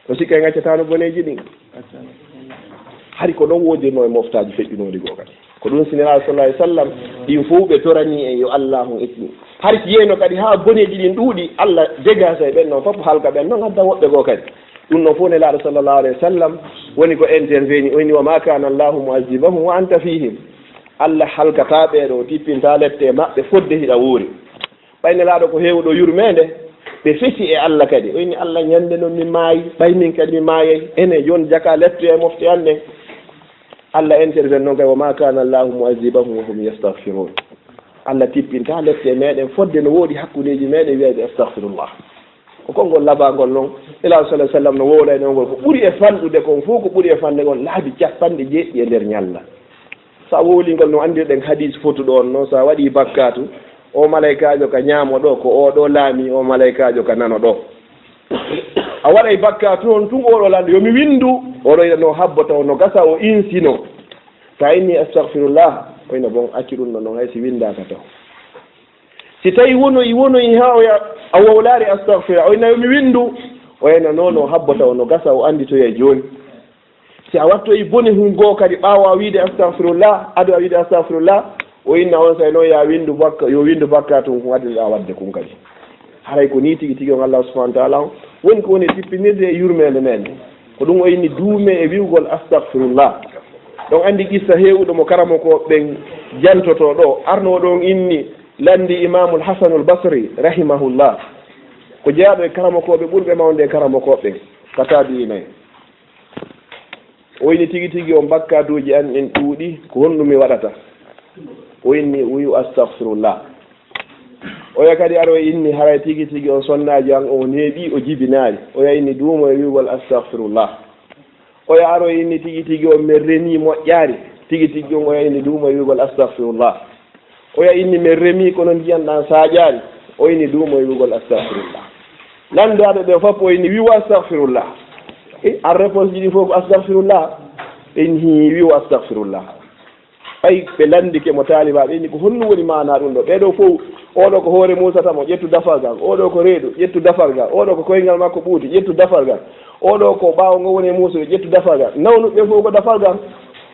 O sikka en accataano boneeji ɗin. Hari ko ɗon woodirno e moftaaji feƴƴunooɗi goo kadi. Ko ɗum si Nelaaɗo sallallahu alaihi wasallam, ɗin fof ɓe torani en yo Allah on etni. Hari si yeeyno kadi haa boneeji ɗin ɗuuɗi, Allah dégagé ɓen ɗon fof, halka ɓen ɗon, adda woɓɓe goo kadi. Ɗum ɗon fof Nelaaɗo sallallahu alaihi wasallam Woni ko interveni, o inni: "Wa ma kana Allahu mu'azzibahum wa anta fihim." Allah halkata ɓe ɗo, tippinta lette maɓɓe fodde hiɗa wuuri. Ɓay Nelaaɗo ko heewuɗo yurmeende, ɓe fesi e Allah kadi. O inni: "Allah, ñande non mi maayi, ɓay min kadi mi maayay. Ene yon jaka lettoya e mofte an ɗen." Allah intervene non kay: "Wa ma kana Allahu mu'azzibahum wa hum yastaghfirun." Allah tippinta lette meɗen fodde no woodi hakkundeji meɗen wiyayde astaghfirullah. Ko konngol labangol non, Nelaaɗo sallallahu alaihi wasallam no wowlayno ngol, ko ɓuri e fanɗude kon fof, ko ɓuri e fanɗude kon laabi capanɗe jeeɗiɗi e nder ñalla. So a wowlii ngol no anndirɗen hadis fotuɗo on non, so a waɗii bakkaatu, o malaykaajo ka ñaamo ɗo, ko o ɗo laami, o malaykaajo ka nano ɗo. A waɗay bakkaatu on tun, o ɗo lanndo, "Yo mi winndu." O ɗo ina no habbo taw no gasa o insino. Sa inni astaghfirullah, o ina bon, accu ɗum ɗon non, hay si winndaaka taw. Si tawi wonoyi, wonoyi haa o ya-, a wowlaari astaghfirullah, o ina yo mi winndu, o ina noon o habbata o no gasa o annditoya jooni. Si a wattoyi bone hun goo kadi ɓaawo a wiide astaghfirullah, ado a wiide astaghfirullah, o inna on say noon ya winndu bakka, yo winndu bakka tun kun addiɗa waɗde kun kadi. Haray ko nii tigi tigi on Allah subhanahu wa ta'ala on woni ko woni tippinirde e yurmeende men. Ko ɗum o inni duume e wi'ugol astaghfirullah. Ɗon anndi qissa heewuɗo mo karamokooɓe ɓen jantotoo ɗo, arnoo ɗon inni lanndi Imaamul Hasanul Basri, rahimahullah, ko jeyaaɗo e karamokooɓe ɓurɓe mawde e karamokooɓe ɓen, ka taabi'iina en. O inni tigi tigi on bakkaatuuji an ɗin ɗuuɗi, ko honɗum mi waɗata? O inni, wi'u astaghfirullah. Oya kadi aroy inni haray tigi tigi on sonnaajo an o neeɓi, o jibinaari. Oya inni duumo e wi'ugol astaghfirullah. Oya aroy inni tigi tigi on men remi moƴƴaari. Tigi tigi on oya inni duumo e wi'ugol astaghfirullah. Oya inni men remi kono ndiyan ɗan saaƴaari. O inni duumo e wi'ugol astaghfirullah. Lanndaaɓe ɓe fof o inni wi'u astaghfirullah. E, an réponse ɗiɗi fof ko astaghfirullah. Ɓe inni hii wi'u astaghfirullah. Ɓay ɓe lanndike mo taalibaaɓe, inni ko honɗum woni maana ɗum ɗo? Ɓee ɗoo fow, oo ɗoo ko hoore Muusa tamo, ƴettu dafal ngal. Oo ɗoo ko reedu, ƴettu dafal ngal. Oo ɗoo ko koyngal makko ɓuuti, ƴettu dafal ngal. Oo ɗoo ko ɓaawo ngo woni e Muusa, ƴettu dafal ngal. Nawnuɓe ɓe fow ko dafal ngal.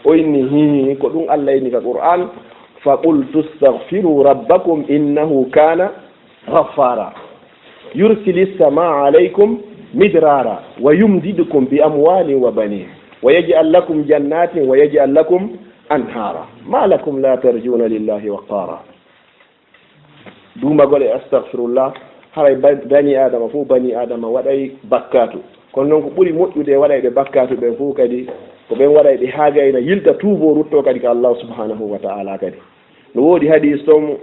O inni, hii, ko ɗum Allah inni ka Qur'aan, "Fa qultu astaghfiru rabbakum innahu kana ghaffara. Yursilis samaa alaykum midrara wa yumdidkum bi amwalin wa banin wa yaj'al lakum jannatin wa yaj'al lakum anhara. Ma lakum la tarjuna lillahi waqqara." Duumagol e astaghfirullah, haray ba-, bani Adama fof, bani Adama waɗay bakkaatu. Kono noon ko ɓuri moƴƴude e waɗayɓe bakkaatu ɓen fof kadi, ko ɓen waɗayɓe haa gayna yilta tuuboo ruttoo kadi ka Allah subhanahu wa ta'ala kadi. No woodi hadis toon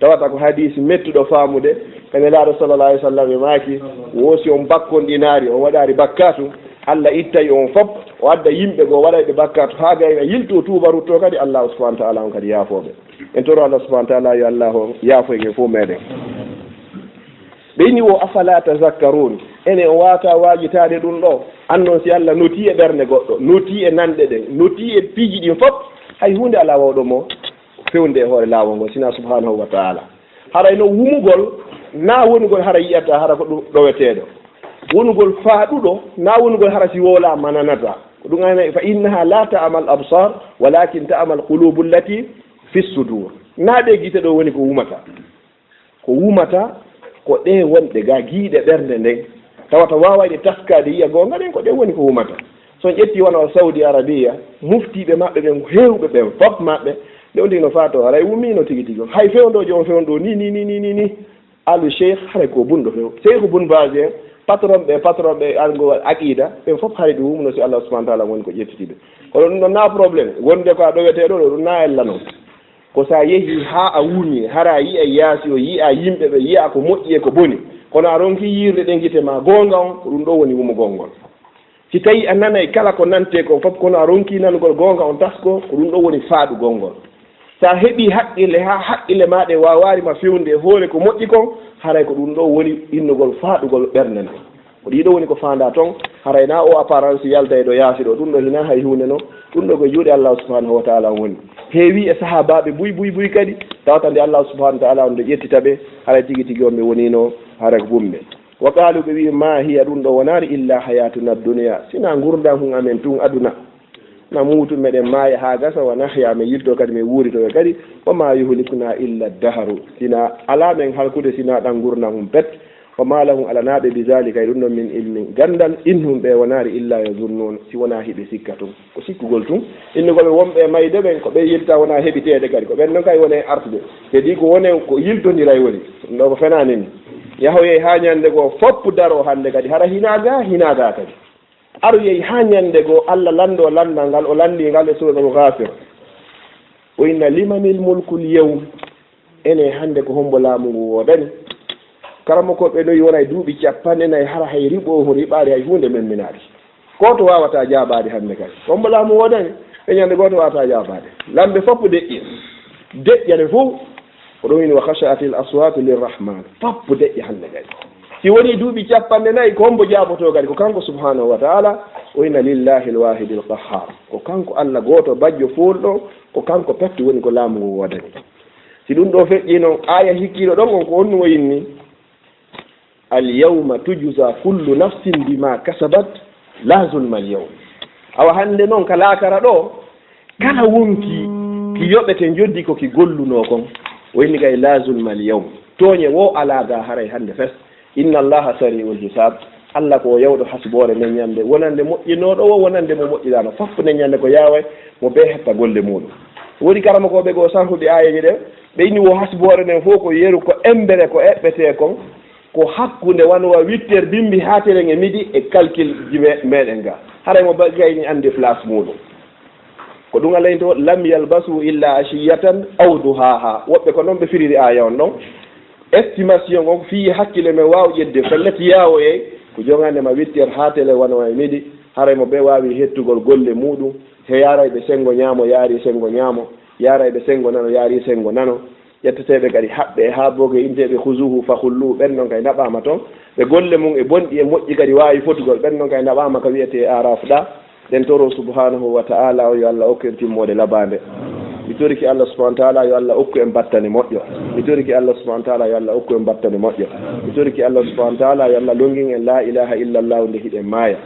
tawata ko hadis mettuɗo faamude, ka Nelaaɗo sallallahu alaihi wasallam e maaki, wo si on bakkonɗinaari, on waɗaari bakkaatu, Allah ittay on fop, o adda yimɓe goo waɗayɓe bakkaatu haa gayna yiltoo tuuba ruttoo kadi Allah subhanahu wa ta'ala on kadi yaafooɓe. En toro Allah subhanahu wa ta'ala yo Allah on yaafo en fof meɗen. Ɓe inni wo afala tazakkarun, ene o waata waajitaade ɗum ɗo, annon si Allah notii e ɓernde goɗɗo, notii e nanɗe ɗen, notii e piiji ɗin fop, hay huunde alaa wawɗo mo fewnde e hoore laawol ngol, sinaa subhanahu wa ta'ala. Haray no wumugol, na wonugol hara yiyata, hara ko ɗum ɗoweteeɗo. Wonugol faaɗuɗo, na wonugol hara si wowlaa ma nanata. Ko ɗum ayna, "Fa innaha la ta'mal absar, walakin ta'mal qulubu allati fi sudur." Na ɗe gite ɗo woni ko wumata. Ko wumata, ko ɗe wonɗe ga giiɗe ɓernde nden. Tawata waawayɗe taskaade yiya goonga ɗen, ko ɗen woni ko wumata. So on ƴetti wano Saudi Arabia, muftiiɓe maɓɓe ɓen, heewɓe ɓen, fop maɓɓe, nde on tigi no faato, haray wummiino tigi tigi on. Hay fewndoojo on fewndo ni, ni, ni, ni, ni, ni. Alu Cheikh, haray ko bunɗo few. Cheikh Bun Baz en, patron ɓe, patron ɓe ango aqida, ɓen fop haray ɓe wumno si Allah subhanahu wa ta'ala woni ko ƴettitiiɓe. Kono ɗum ɗon na problème. Wonde ko a ɗoweteeɗo ɗo, ɗum na ella non. Ko sa yehi ha a wuni, hara a yi'a yaasi o, yi'a yimɓe ɓe, yi'a ko moƴƴi e ko boni. Kono a ronki yiirde ɗen gite ma goonga on, ko ɗum ɗo woni wumugol ngol. Si tawi a nanay kala ko nante kon fof, kono a ronki nanugol goonga on tasko, ko ɗum ɗo woni faaɗugol ngol. Sa heɓi haqqille, ha haqqille ma ɗe wawari ma fewnude e hoore ko moƴƴi kon, haray ko ɗum ɗo woni innugol faaɗugol ɓernde nden. Ko ɗiɗo woni ko faanda ton, haray na o apparence yaltay ɗo yaasi ɗo, ɗum ɗo hina hay huunde no, ɗum ɗo ko juuɗe Allah subhanahu wa ta'ala on woni. Heewi e sahaabaaɓe buy, buy, buy kadi, tawata nde Allah subhanahu wa ta'ala on nde ƴettita ɓe, haray tigi tigi on ɓe wonino haray ko bumɓe. Wa qaalu, ɓe wi'i, ma hiya, ɗum ɗo wonaani illa hayatuna dunya, sina ngurndan hun amen tun aduna. Na muutu meɗen maaya haa gasa, wa nahya, men yilto kadi men wuurito kadi, wa ma yuhlikuna illa dahru, sina alaa men halkude sina ɗan ngurndan hun pet. Wa ma lahum, alanaa ɓe, bi zalika, e ɗum ɗon, min ilmin, ganndal, in hum, ɓe wonaali, illa yazunnuun, si wonaa hiɓe sikka tun. Ko sikkugol tun. Innugol ɓe wonɓe e mayde ɓen, ko ɓe yilta wonaa heɓiteede kadi. Ko ɓen non kay woni e artude. Kadi ko woni ko yiltondiray woni. Ɗum ɗo ko fenaani ni. Yahoyey haa ñannde goo, fof daroo hannde kadi. Hara hinaa gaa, hinaa gaa kadi. Aroyey haa ñannde goo, Alla lanndoo lanndal ngal, o lanndii ngal e suuratul Gaafir. O inna: "Limanil mulkul yawm?" Ene hannde ko hombo laamu ngu woodani? Karamokooɓe ɗo wona e duuɓi capanɗe nayi, hara hay riɓo o riɓaali hay huunde memminaali. Gooto waawataa jaabaade hannde kadi. Ko hombo laamu woodani? Ɓe ñande gooto waawataa jaabaade. Lamɓe fof deƴƴi. Deƴƴane fof. Ko ɗum woni: "Wa khashatil aswatu lirrahman." Fof deƴƴi hannde kadi. Si woni duuɓi capanɗe nayi, ko hombo jaabotoo kadi? Ko kanko subhanahu wa ta'ala. O inna: "Lillahi alwahidil qahhar." Ko kanko Alla gooto bajjo foolɗo, ko kanko pet woni ko laamu ngu woodani. Si ɗum ɗo feƴƴi noon, aaya hikkiiɗo ɗon on, ko honɗum o inni? "Al yawma tujza kullu nafsin bima kasabat, la zulma al yawm." Awa hannde noon ka laakara ɗo, kala wonki ki yoɓete njoddi ko ki gollunoo kon. O inni kay: "La zulma al yawm." Tooñe wo alaa ga haray hannde fes. "Inna Allaha sari'ul hisab." Alla ko o yawɗo hasboore nden ñande, wonande moƴƴinooɗo o, wonande mo moƴƴinaano. Fof nden ñande ko yaaway mo bee hetta golle muuɗum. Woni karamokooɓe goo sarhuɓe aayeeje ɗen, ɓe inni wo hasboore nden fof ko yeru, ko embere ko eɓɓetee kon, ko hakkunde wano wa huit heures bimbi haa telen e midi e calcul ji me-, meɗen ga. Haray mo ba-, gayni anndi place muuɗum. Ko ɗum Alla inni to: "Lam yalbasu illa ashiyatan aw duhaha." Woɓɓe ko noon ɓe firiri aaya on ɗon. Estimation on fii hakkille men waaw ƴettude pellet yaawoyey, ko jogande ma huit heures haa tele wano e midi, haray mo ɓe waawi hettugol golle muuɗum, he yaaray ɓe senngo ñaamo, yaari senngo ñaamo, yaaray ɓe senngo nano, yaari senngo nano, ƴetteteeɓe kadi haɓɓe haa boge, inteeɓe: "Khuzuhu fa khulluhu." Ɓen non kay naɓaama ton, ɓe golle mum e bonɗi e moƴƴi kadi waawi fotugol, ɓen non kay naɓaama ka wiyetee Aaraaf ɗa. Ɗen toro subhanahu wa ta'ala o yo Alla okku en timmoode labaande. Mi toriki Alla subhanahu wa ta'ala yo Alla okku en battane moƴƴo. Mi toriki Alla subhanahu wa ta'ala yo Alla okku en battane moƴƴo. Mi toriki Alla subhanahu wa ta'ala yo Alla longin en la ilaha illallah nde hiɗen maaya.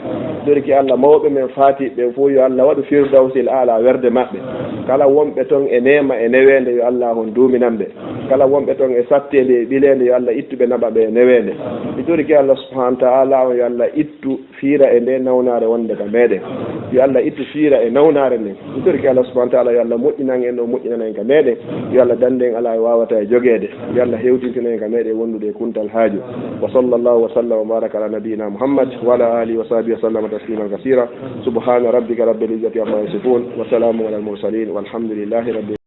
Mi toriki Alla mawɓe men faatiɓe ɓen fof yo Alla waɗu firdawsil aala werde maɓɓe. Kala wonɓe ton e neema e neweende yo Alla on duuminan ɓe. Kala wonɓe ton e satteende e ɓileende yo Alla ittu ɓe naɓa ɓe e neweende. Mi toriki Alla subhanahu wa ta'ala on yo Alla ittu fiira e nde nawnaare wonde ka meɗen. Yo Alla ittu fiira e nawnaare nden. Mi toriki Alla subhanahu wa ta'ala yo Alla moƴƴinan en o moƴƴinana en ka meɗen. Yo Alla dande en alaa e waawata e jogeede. Yo Alla hewtintina en ka meɗen wondude e kuntal haaju. Wa sallallahu wa sallam wa baraka ala nabiyyina Muhammad wa ala alihi wa sahbihi wa sallama tasliman kasira. Subhana rabbika rabbil izzati amma yasifun. Wa salamun ala al mursalin. Walhamdulillahi rabbil